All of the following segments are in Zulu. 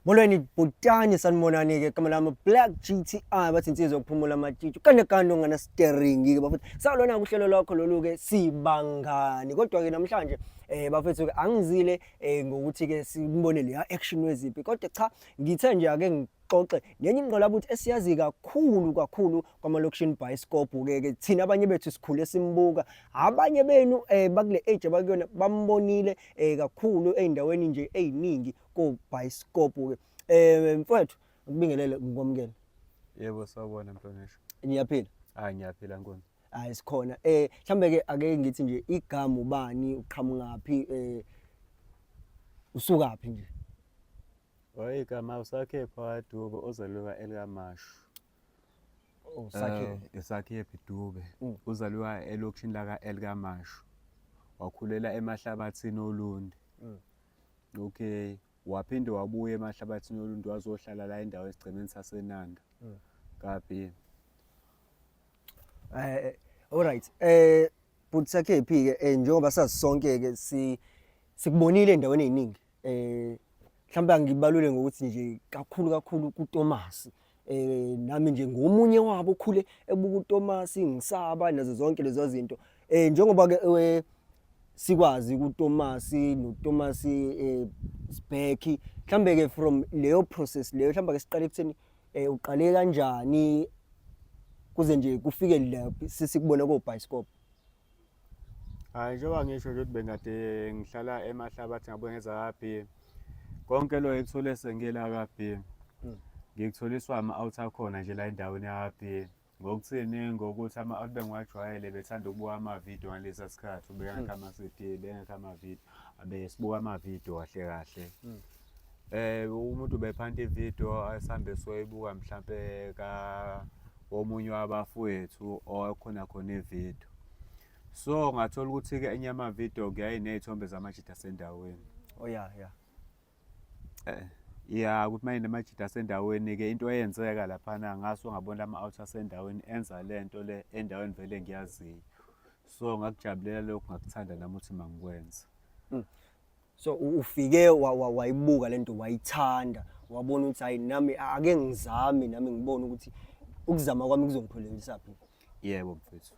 Molweni bhutani, sanibonani ke. Igama lami Black GTI, bathi insizwa yokuphumula amatshitshi kane kane ongana steering ke bafethu. Sawulona kuhlelo lwakho lolu ke sibangani. Kodwa ke namhlanje bafethu ke angizile ngokuthi ke simbone leya action wezimpi, kodwa cha, ngithe nje ake ngixoxe nenye ingqolabuthi esiyazi kakhulu kakhulu kwamalokishini bioscope ke. Thina abanye bethu sikhule simbuka, abanye benu bakule age abakuyona bambonile kakhulu ey'ndaweni nje ey'ningi ko-bioscope ke. Mfowethu, ngikubingelele, ngikwamukele. Yebo, sawubona mhlonishwa. Niyaphila? Hayi, ngiyaphila nkonzo. Hayi, sikhona. Mhlambe ke ake ngithi nje igama ubani, uqhamukaphi, usukaphi nje? Hayi, igama uSakhephi waDube, ozalwe eLikamashu. Oh, Sakhe. Sakhephi Dube. Uzalwe elokishini laka eLikamashu. Wakhulela emahlabathini oLundi. Okay. Waphinde wabuya emahlabathini oLundi wazohlala la endawo esigcemeni saseNanda. Kabi. Alright. But Sakhephi ke, njengoba sazi sonke ke, si sikubonile endaweni eziningi. Mhlawumbe angibalule ngokuthi nje kakhulu kakhulu kuThomas. Nami nje ngomunye wabo okhule ebuka uThomas, ngisaba nazo zonke lezo zinto. Njengoba ke sikwazi kuThomas noThomas Sibheki, mhlambe ke from leyo process leyo, mhlambe ke siqale ekutheni uqale kanjani kuze nje kufike la sisikubona ko bioscope. Hayi, njengoba ngisho nje ukuthi bengade ngihlala emahlabathi, ngabuye ngeza ka-B. Konke lo ekuthole sengiyela ka-B. Ngikutholiswa ama-out akhona nje la endaweni yaka-B. Ngokuthini? Ngokuthi ama-out bengiwajwayele bethanda ukubuka amavidiyo ngalesa sikhathi, ubengekho ama-CD, bengekho amavidiyo, abesibuka amavidiyo kahle kahle. Umuntu ubephanta ividiyo, asihambe siyoyibuka mhlampe ka omunye wabafowethu owakhona khona ividiyo. So ngathola ukuthi-ke enye yamavidiyo yayiney'thombe zamajita asendaweni. Oh yeah. Ya, ukuthi manje namajita asendaweni-ke, into eyenzeka laphana ngaso ngabona ama-out asendaweni enza le nto le endaweni vele engiyaziyo. So ngakujabulela lokho, ngakuthanda nami ukuthi mangikwenze. So ufike wayibuka lento, wayithanda, wabona ukuthi hayi, nami ake ngizame, nami ngibone ukuthi ukuzama kwami kuzongiphumelelisa phi. Yebo mfethu.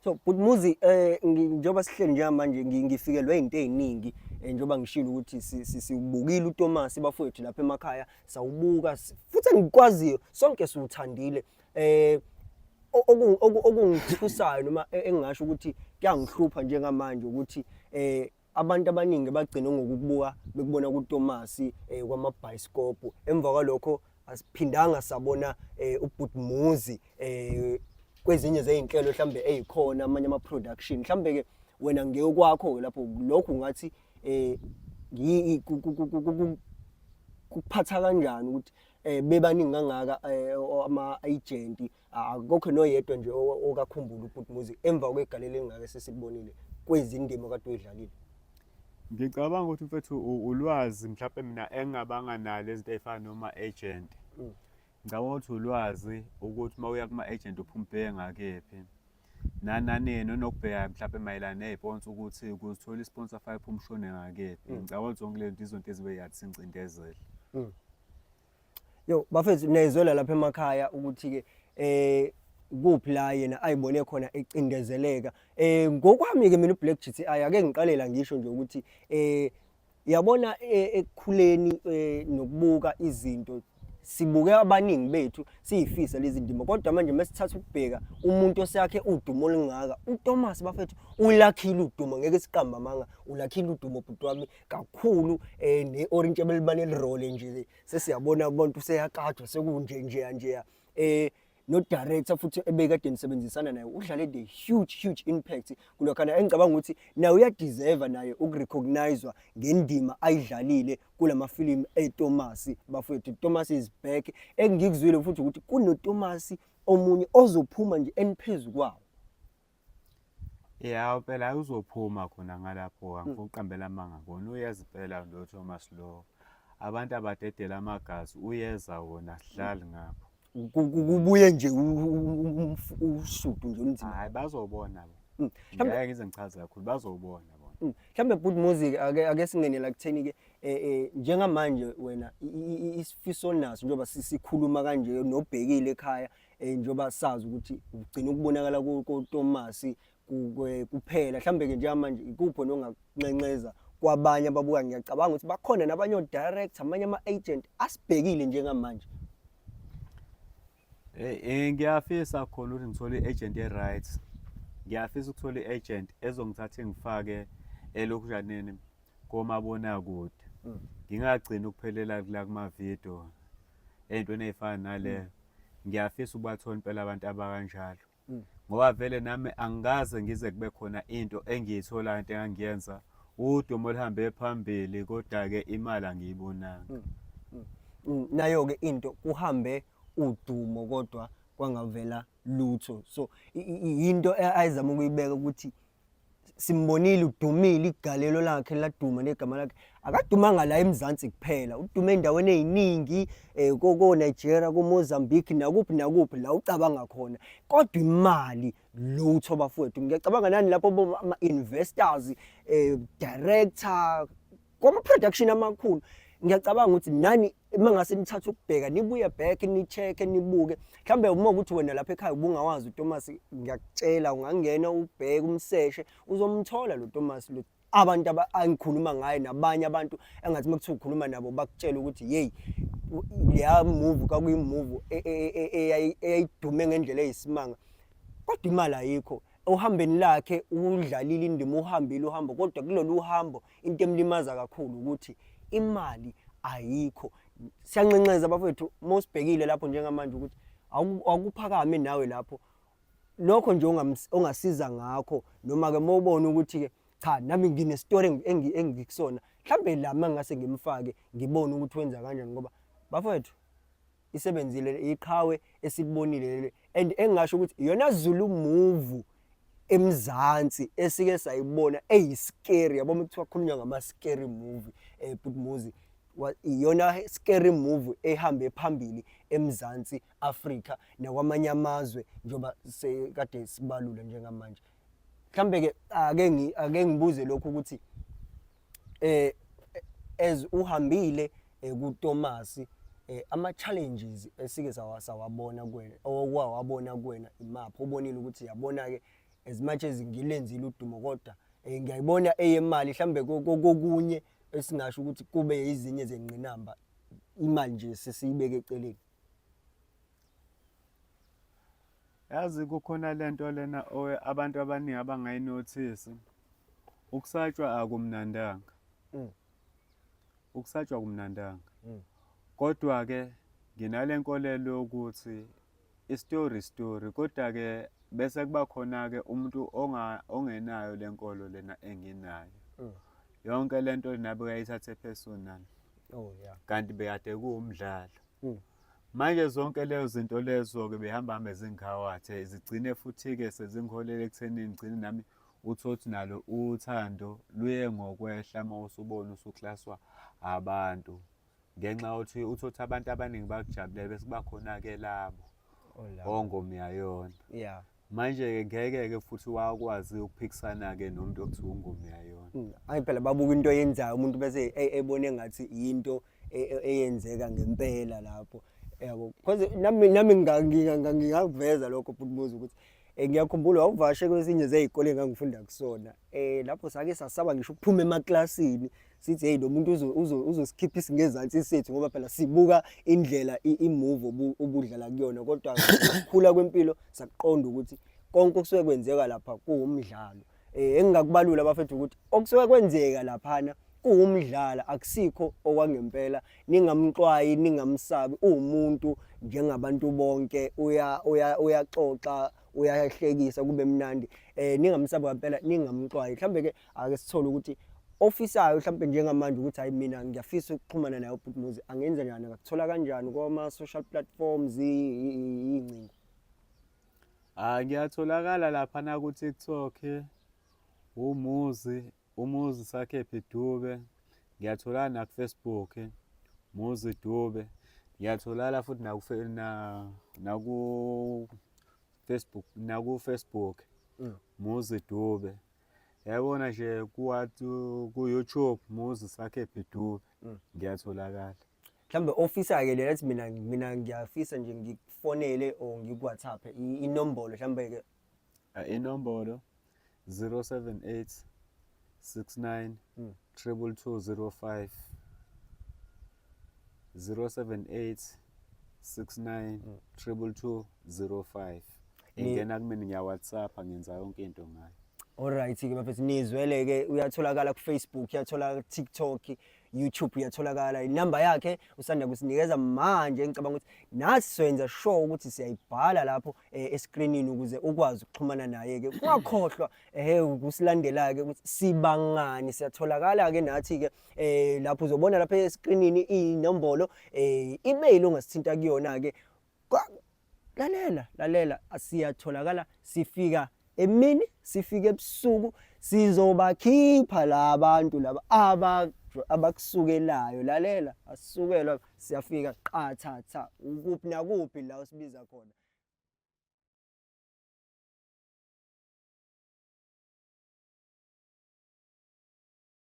So but Muzi, njengoba sihleli njengamanje, ngifikelwe izinto eziningi, njengoba ngishilo ukuthi siwubukile uThomas bafowethu lapha emakhaya, sawubuka futhi engikwaziyo sonke siwuthandile. Okungithusayo noma engingasho ukuthi kuyangihlupha njengamanje ukuthi abantu abaningi bagcina ngokukubuka bekubona kuThomas kwamabhayisikobho, emva kwalokho asiphindanga sabona uBhut Muzi kwezinye zezinhlelo mhlambe ezikhona, amanye ama production. Mhlambe ke wena ngeyokwakho ke lapho lokhu ngathi kuphatha kanjani ukuthi bebaningi kangaka ama agent, akukho noyedwa nje okakhumbula uBhut Muzi emva kwegalelo elingaka sesilibonile kwezindima kade uyidlalile? Ngicabanga ukuthi mfethu ulwazi mhlawumbe mina engingabanga nalo izinto ey'fana noma-agent. Ngicabanga ukuthi ulwazi ukuthi uma uya kuma-agent uphuma ubheke ngakephi. Nananini unokubheka mhlawumbe mayelana ney'ponsa ukuthi ukuze uthole i-sponsor fake uphuma ushone ngakephi. Ngicabanga ukuthi zonke lezi izinto ezibe yathi singcindezele. Yo bafethu, niyayizwela lapha emakhaya ukuthi ke kuphi la yena ayibone khona ecindezeleka. Ngokwami ke mina uBlack GTI, ake ngiqalela ngisho nje ukuthi yabona, ekukhuleni nokubuka izinto, sibuke abaningi bethu siyifisa lezi ndima, kodwa manje mesithatha ukubheka umuntu oseyakhe udumo olungaka, uThomas bafethu ulakhile udumo, ngeke siqamba amanga, ulakhile udumo bhuti wami kakhulu, ne-orange ebelibane lirole nje, sesiyabona abantu useyakajwa sekunje nje nje. No director futhi ebekade nisebenzisana naye udlale the huge huge impact kulokhana, engicabanga ukuthi naye uyadeserve naye ukurecognizewa ngendima ayidlalile kulama film eThomas. Bafowethu, Thomas is back. Engikuzwile futhi ukuthi kunoThomas omunye ozophuma nje eniphezulu kwawo. Ya phela uzophuma khona ngalapho, angifuni ukuqambela amanga kona, uyeza impela lo Thomas lo. Abantu abadedela amagazi, uyeza wona, sidlali ngapho. Kubuye nje usudu nje olunzima. Hayi, bazobona bo. Ngeke ngize ngichaze kakhulu, bazobona bona. Mhlambe Bhut Muzi, ake singene la kutheni ke. Njengamanje wena isifiso naso njengoba sikhuluma kanje nobhekile ekhaya, njengoba sazi ukuthi ugcina ukubonakala koTomasi kuphela, mhlambe-ke njengamanje ikuphi nongakunxenxeza kwabanye ababuka? Ngiyacabanga ukuthi bakhona nabanye o-director, amanye ama-agent asibhekile njengamanje. Hey, ngiyafisa khona ukuthi ngithole i-agent e-right. Ngiyafisa ukuthola i-agent ezongithatha ingifake elokujaneni komabonakude. Ngingagcini ukuphelela kula kuma-video ey'ntweni ey'fana naleyo. Ngiyafisa ukubathola impela abantu abakanjalo. Ngoba vele nami angikaze ngize kube khona into engiyitholayo, into engangiyenza udumo oluhambe phambili, kodwa-ke imali angiyibonanga. Nayo-ke into kuhambe udumo kodwa kwangavela lutho. So into ayizama ukuyibeka ukuthi simbonile udumile, igalelo lakhe laduma negama lakhe. Akadumanga la eMzansi kuphela, udume endaweni ey'ningi, ko-Nigeria, ko-Mozambique, nakuphi nakuphi la ucabanga khona, kodwa imali lutho bafowethu. Ngiyacabanga nani lapho ama-investors, director kwama-production amakhulu, ngiyacabanga ukuthi nani uma ngase nithathe ukubheka, nibuye back, ni-check-e, nibuke. Mhlawumbe uma ukuthi wena lapha ekhaya ubungawazi uThomas, ngiyakutshela ungangena ubheke umseshe, uzomthola lo Thomas lo abantu angikhuluma ngaye, nabanye abantu engathi uma kuthiwa ukhuluma nabo bakutshela ukuthi yeyi, leya move kwakuyi-move eyayidume ngendlela eyisimanga, kodwa imali ayikho. Ohambeni lakhe udlalile indima, uhambile uhambo, kodwa kulolu hambo into emlimaza kakhulu ukuthi imali ayikho. Siyanxenxeza bafowethu, mosibhekile lapho njengamanje ukuthi awukuphakame nawe lapho, lokho nje ongasiza ngakho, noma-ke uma ubona ukuthi-ke cha, nami ngine-story engikusona, mhlambe la uma ngingase ngimfake ngibone ukuthi wenza kanjani, ngoba bafowethu isebenzile iqhawe esikubonile leli, and engingasho ukuthi iyona Zulu move eMzansi esike sayibona eyi-scary. Yabo, uma kuthiwa kukhulunywa ngama-scary movie, Bhuti Muzi, iyona scary movie ehambe phambili eMzansi Afrika nakwamanye amazwe, njengoba sekade sibalula njengamanje. Mhlambe-ke ake ngibuze lokhu ukuthi as uhambile kuThomas, ama challenges esike sawabona kuwena, okwawabona kuwena imaphi obonile ukuthi yabona ke, as much as ngilenzile udumo, kodwa ngiyayibona eyemali, mhlambe kokunye esingasho ukuthi kube izinye zengqinamba, imali nje sesiyibeke eceleni? Yazi kukhona lento lena abantu abaningi abangayinothisi. Ukusatshwa akumnandanga. Ukusatshwa akumnandanga. Kodwa-ke nginale nkolelo yokuthi i-story story, kodwa-ke bese kuba khona-ke umuntu ongenayo le nkolo lena enginayo. Yonke lento nabe uyayithatha personal. Oh yeah. Kanti bekade kuwumdlalo. Manje zonke lezo zinto lezo-ke behamba hambe zingikhawathe, zigcine futhi-ke sezingiholela ekuthenini ngigcine nami uthole nalo uthando luye ngokwehla uma usubona usuklaswa abantu, ngenxa yokuthi uthole abantu abaningi bakujabulela, bese kuba khona-ke labo ongomyayona. Manje-ke ngeke-ke futhi wakwazi ukuphikisana-ke nomuntu okuthiwa ungomyayona. Hayi phela babuka into oyenzayo umuntu bese ebone engathi yinto eyenzeka ngempela lapho, yabo. Because nami ngingakuveza lokho futhi buza ukuthi ngiyakhumbula wawuvakashe kwesinye zey'kole engangifunda kusona, lapho sake sasaba ngisho ukuphuma emaklasini, sithi hey, lo muntu uzosikhipha isingezansi sethu, ngoba phela sibuka indlela i-move obudlala kuyona. Kodwa ukukhula kwempilo sakuqonda ukuthi konke okusuke kwenzeka lapha kuwumdlalo. Engingakubalula bafethu ukuthi okusuke kwenzeka laphana kuwumdlalo, akusikho okwangempela. Ningamxwayi, ningamsabi, uwumuntu njengabantu bonke, uyaxoxa, uyahlekisa, kube mnandi. Ningamsabi ngempela, ningamxwayi. Mhlambe ke ake sithole ukuthi ofisayo mhlambe njengamanje ukuthi hayi, mina ngiyafisa ukuxhumana naye uBhuti Muzi, angenza njani, angakuthola kanjani kwama social platforms, iy'ngcingo? Ah, ngiyatholakala lapha na ku TikTok, uMuzi, uMuzi Sakhephi Dube. Ngiyatholakala na ku Facebook, Muzi Dube. Ngiyatholakala futhi naku Facebook, naku Facebook, Muzi Dube. Yabona nje ku YouTube, Muzi Sakhephi Dube. Ngiyatholakala. Mhlawumbe ofisa-ke lela athi mina ngiyafisa nje ngikufonele or ngiku-WhatsApp inombolo mhlawumbe-ke. Inombolo 078 69 22205, 078 69 22205. Ingena kumina, ngiya-WhatsApp, ngenza yonke into ngayo. Alright-ke bafethu, nizwele-ke, uyatholakala ku-Facebook, uyatholakala ku-TikTok, YouTube uyatholakala. Inamba yakhe usanda kusinikeza manje, ngicabanga ukuthi nathi soyenza sure ukuthi siyayibhala lapho eskrinini ukuze ukwazi ukuxhumana naye-ke. Ungakhohlwa ehe ukusilandela-ke ukuthi sibangani, siyatholakala-ke nathi-ke lapho uzobona lapha eskrinini inombolo, email ongasithinta kuyona-ke. Lalela, lalela, siyatholakala, sifika emini, sifike ebusuku, sizobakhipha la bantu laba abakusukelayo. Lalela, asisukelwa, siyafika qathatha ukuphi nakuphi la usibiza khona.